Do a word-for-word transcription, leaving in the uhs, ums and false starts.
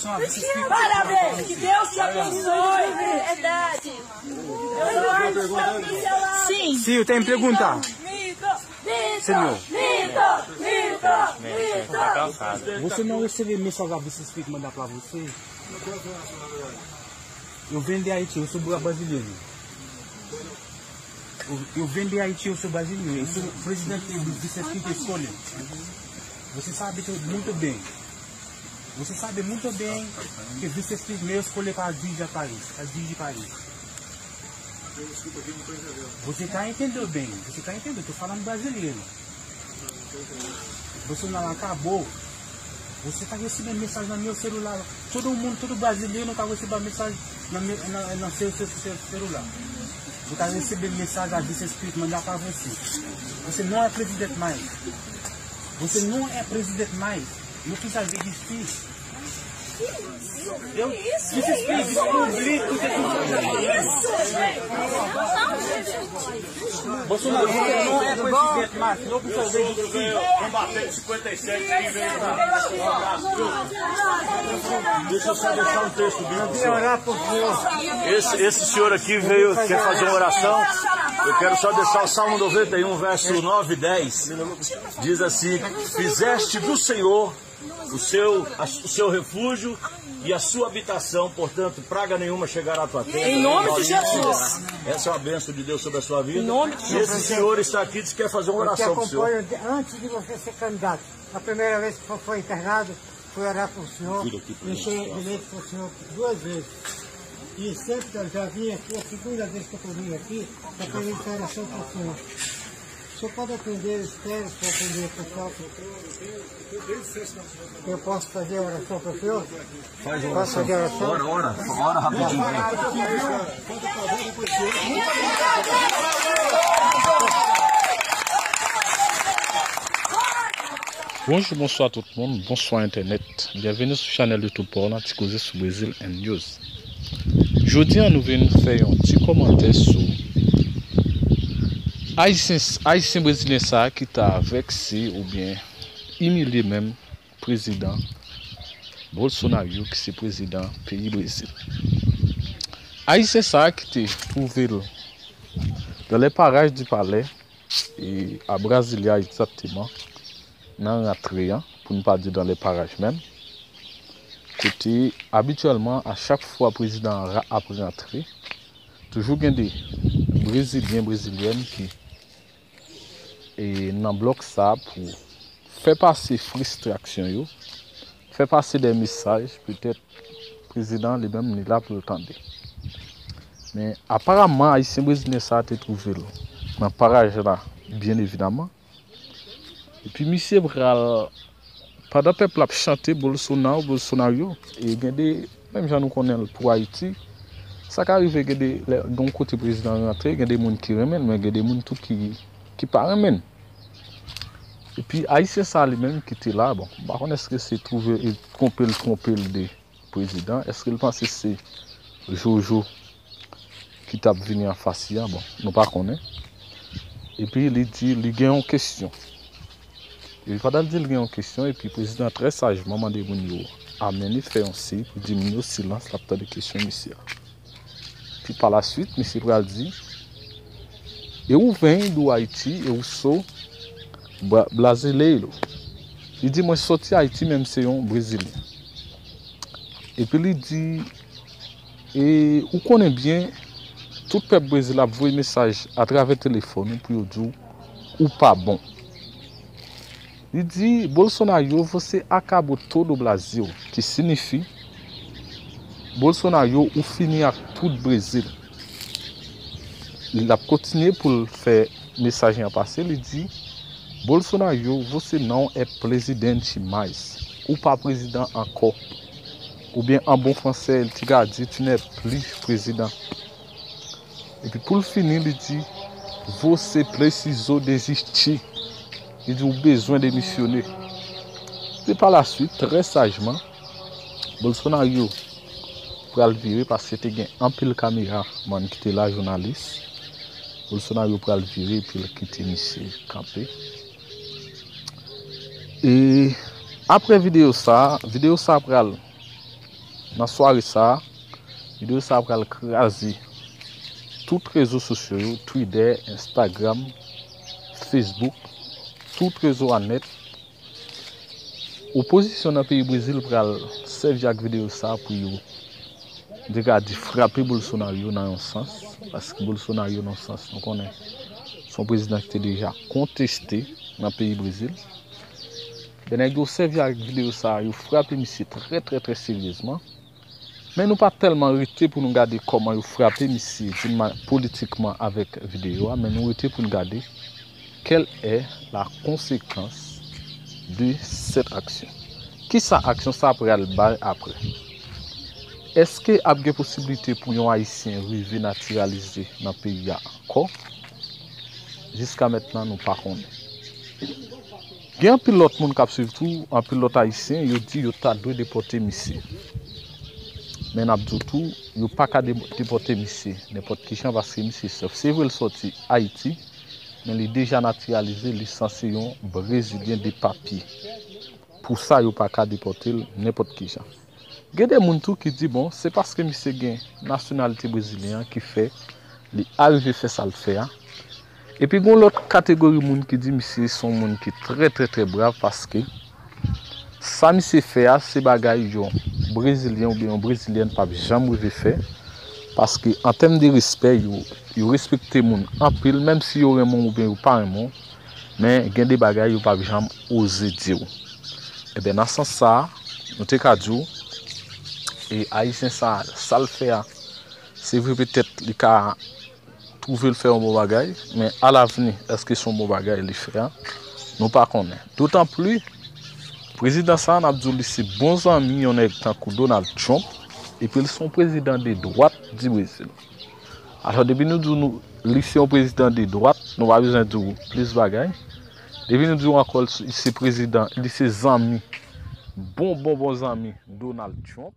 Parabéns, que Deus te abençoe. Verdade. Sim. Sim, eu tenho que perguntar. Senhor. Você não recebeu mensagem a Vice Speak mandar pra você? Eu vim de Haiti, eu sou bra-, brasileiro. Eu, eu vim de Haiti, eu sou brasileiro. Eu sou presidente do Vice Speak Escolha. Você sabe tudo muito bem. Você sabe muito bem que Vice Speak me escolheu para dirigir país, para dirigir país. Você tá entendendo bem, você tá entendendo? Eu tô falando brasileiro. Bolsonaro acabou. Você tá recebendo mensagem no meu celular. Todo mundo, todo brasileiro tá recebendo mensagem no meu, na, no seu, seu, seu celular. Você tá recebendo mensagem a Vice Speak mandar pra você. Você não é presidente mais. Você não é presidente mais. Não precisa desistir. Eu descobri que você não é presidente mais, não precisa desistir. Combatente cinquenta e sete que veio da. Deixa eu só deixar um texto bíblico. Esse, esse senhor aqui veio, quer fazer uma oração. Eu quero só deixar o Salmo noventa e um, verso nove e dez. Diz assim: Fizeste do Senhor o seu, a, o seu refúgio e a sua habitação, portanto, praga nenhuma chegará à tua tenda. Em nome de Jesus. Essa é uma bênção de Deus sobre a sua vida. Em nome de Jesus. Esse senhor está aqui, diz que quer fazer uma oração pro senhor. Eu te acompanho de, antes de você ser candidato. A primeira vez que foi internado, fui orar pro senhor, deixei bilhete pro senhor duas vezes. E sempre eu já vim aqui, é a segunda vez que eu tô vindo aqui, para pedir oração pro senhor. O senhor pode atender, eu espero que atender o pessoal. Eu posso fazer oração para o senhor? Faz oração. Posso fazer oração? Ora, ora, ora rapidinho aí. Bonjou, bonswa tout moun, bonswa entènèt. Byenveni sou chanèl YouTube pa w lan, Ti Koze sou Brezil and News. Jodi a, nou vin fè yon ti kòmantè sou Ayisyen, Ayisyen brezilyen sa a ki ta vèkse oubyen imilye menm prezidan Bolsonaro, ki se prezidan peyi Brezil. Ayisyen sa a ki te twouve l dans les parages du palais, e, a Brasilia egzakteman, nan rantre an, pou n pa di dans les parages menm, kote abityèlman, a chak fwa prezidan an ra-, ap rantre, toujou gen de Brezilyen, Brezilyèn ki, e, nan blòk sa a pou fè pase fristrasyon yo, fè pase de mesaj, petèt prezidan an li menm li la pou l tande. Men, aparamman, Ayisyen brezilyen sa a te twouve l nan paraj la, byen evidaman. Epi misye pral, pandan pèp la ap chante Bolsonaro, Bolsonaro, e gen de, menm jan nou konnen l pou Ayiti, sa ka rive gen de, lè, gen yon kote prezidan rantre, gen de moun ki renmen l, men gen de moun tou ki, ki pa renmen l. Epi Ayisyen sa a li menm ki te la, bon, m pa konn èske se twouve e twonpe l, twonpe l de prezidan, èske l panse se Jojo ki t ap vini anfas li a? Bon, nou pa konnen. Epi li di li gen yon kesyon. Epi pandan l di l gen yon kesyon, epi prezidan trè sajman mande moun yo amenn li fè yon siy pou di moun yo silans, l ap tande kesyon misye a. Epi pa la swit, misye pral di, "Eu venho do Haiti, eu sou bra-, brasileiro." Li di, "Mwen soti Ayiti, men m se yon Brezilyen." Epi li di, "E ou konnen byen, tout pèp Brezil ap voye mesaj atravè telefòn ou pou yo di w ou pa bon." Li di, "Bolsonaro, você acabou todo o Brasil", ki siyifi, "Bolsonaro, ou fini ak tout Brezil." L ap kontinye pou l fè mesaj lan pase, li di, "Bolsonaro, você não é presidente mais." Ou pa prezidan ankò. Oubyen an bon fransè, li te ka di, "Tu n'es plus président." Epi pou l fini, li di, "Você precisou desistir." Li di, "Ou bezwen demisyone." Epi pa la swit, trè sajman, Bolsonaro pral vire paske te gen anpil kameramann ki te la, jounalis. Bolsonaro pral vire epi l kite misye kanpe. E apre videyo sa, videyo sa pral Nan sware sa a, videyo sa a pral kraze tout rezo sosyo yo, Twitter, Instagram, Facebook, tout rezo a nèt. Opozisyon nan peyi Brezil pral sèvi ak videyo sa a pou yo, m te ka di, frape Bolsonaro nan yon sans, paske Bolsonaro nan sans, nou konnen, se yon prezidan ki te deja konteste nan peyi Brezil. Ebyen, nèg yo sèvi ak videyo sa a, yo frape misye trè, trè, trè seryezman. Men nou pa tèlman rete pou nou gade kòman yo frape misye d'une ma-, politikman avèk videyo a, men nou rete pou nou gade quelle est la conséquence de cette action. Kisa aksyon sa a pral bay apre? Èske ap gen posiblite pou yon Ayisyen rive natiralize nan peyi a ankò? Jiska mentnan, nou pa konnen. Gen anpil lòt moun k ap swiv tou, anpil lòt Ayisyen, yo di yo ta dwe depòte misye. Men n ap di w tou, yo pa ka de-, depòte misye nenpòt ki jan, paske misye sòf. Se vre l sòti Ayiti, men li deja natiralize, li sanse yon Brezilyen de papye. Pou sa, yo pa ka depòte l nenpòt ki jan. Gen de moun tou ki di, bon, se paske misye gen nasyonalite brezilyen an ki fè li arive fè sa l fè a. Epi gen yon lòt kategori moun ki di misye se yon moun ki trè, trè, trè brav, paske sa misye fè a, se bagay yon Brezilyen oubyen yon Brezilyèn p ap janm rive fè. Paske an tèm de respè, yo, yo respekte moun anpil, menm si yo renmen w oubyen yo pa renmen w. Men gen de bagay yo p ap janm oze di w. Ebyen, nan sans sa a, nou te ka di w, e Ayisyen sa a, sa l fè a, se vre, petèt li ka twouve l fè yon bon bagay, men alavni, èske se yon bon bagay li fè a? Nou pa konnen. Dotanpli, prezidan sa a, n ap di w, li se bon zanmi yon nèg tankou Donald Trump, epi l se yon prezidan de dwat di Brezil. Alò, depi nou di w nou, li se yon prezidan de dwat, nou pa bezwen di w plis bagay. Depi nou di w ankò, li se prezidan, li se zanmi, bon, bon, bon zanmi Donald Trump.